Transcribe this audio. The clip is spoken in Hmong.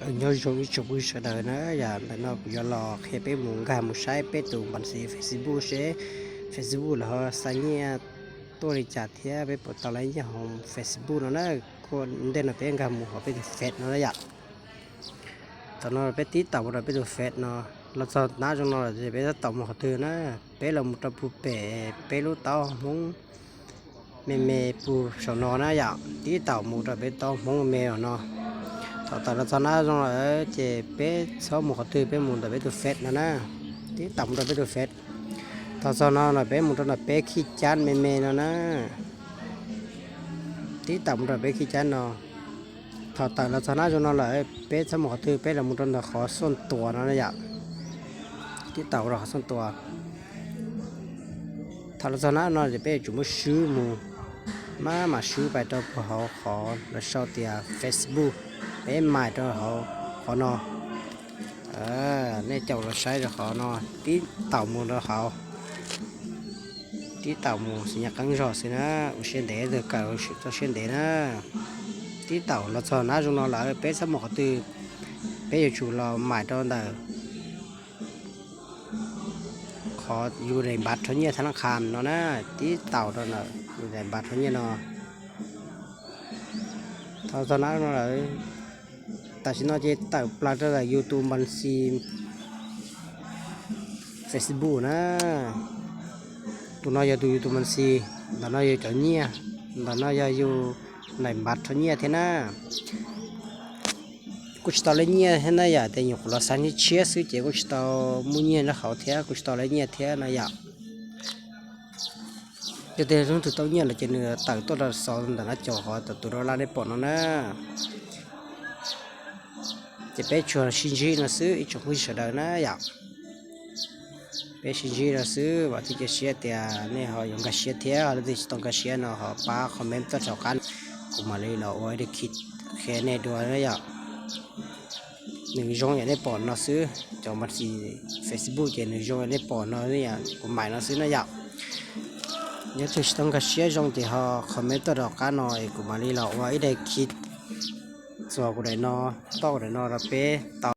Nyob zoo ib tsoom phooj ywg sawv daws na, yam ntawm no kuv yuav los qhia peb mus nkag mus saib peb tus npa xis Facebook seb Facebook lawv ho xa nyiaj tuaj li cas thiab peb puas tau lawv nyiaj hauv Facebook no na. Kuj ntej no peb nkag mus hauv peb tus Face no na yom. Thaum no peb tib taum mus rau peb tus Face no, los txog nab zoo no lawm ces peb tab tom mus qhov twg na, peb los mus rau puag pem peb lub taub hmoob me me puag saum no na yom, tib taum mus rau peb taub hmoob me me no. Thaum tawm los txog nab zoo lawm ces peb txhob mus qhov twg, peb mus ntawm peb tus Face no na, tib taum mus rau peb tus Face. Thaum txog no no peb mus rau ntawm peb khij cab me me no na, tib taum mus rau peb khij cab no. Thaum tawm los txog nab zoo no lawm peb txhob mus qhov twg, peb los mus rau ntawm qhov xuaj tuas no na yom, tib taum rau qhov xuaj tuas. Thaum los txog nab no ces peb yuav tsum muab swb mus, maj mam swb pais rau puag hauv qhov lawv sau tias Facebook, peb mais rau hauv qhov no. Nej caum los saib rau qhov no, tib taum mus rau hauv, tib taum mus xwb, nyuam qeeb zog xwb na, ua siab ntev, txawj kawm txoj siab ntev na. Tib taum los txog nab zoo no lawm peb txhob mus qhov twg, peb yuav tsum los mais rau ntawm qhov yus daim npav rho nyiaj thab laj qham no na, tib taum rau ntawm yus daim npav rho nyiaj no. Thaum txog nab no lawm, tam sim no ces tawm plaws rau ntawm yus tus npa xis Facebook na. Tus no yog tus yus tus npa xis, ntawm no yog cov nyiaj, ntawm no yog yus daim npav rho nyiaj thiab na. Kuj tsis tau lawv nyiaj thiab na yom, tias nyuam qhuav los xa nyiaj tshiab xwb ces kuj tsis tau muaj nyiaj nyob hauv thiab, kuj tsis tau lawv nyiaj thiab no yom. Yog tias leej twg tau nyiaj lawm ces nws tawm tuaj rau xov ntawm no caum qhov tawm tus dollar nej pom no na. Ces peb tsuas sib ntsib no xwb ib tsoom phooj ywg sawv daws na yom. Peb sib ntsib no xwb, vam thiab cia siab tias nej ho yuav nkag siab thiab, ho leej twg tsis tau nkag siab no ho pab comment tuaj rau qab, kuv mam li los ua ib daim khij qhia nej dua na yom. Nws zoo yam nej pom no xwb, cov npa xis Facebook ces nws zoo yam nej pom no, kuv mais no xwb na yom. Yog leej twg tsis tau nkag siab zoo ces ho comment tuaj rau qab no es kuv mam li los ua ib daim khij txuas kuv daim no, toj kuv daim no rau peb tau.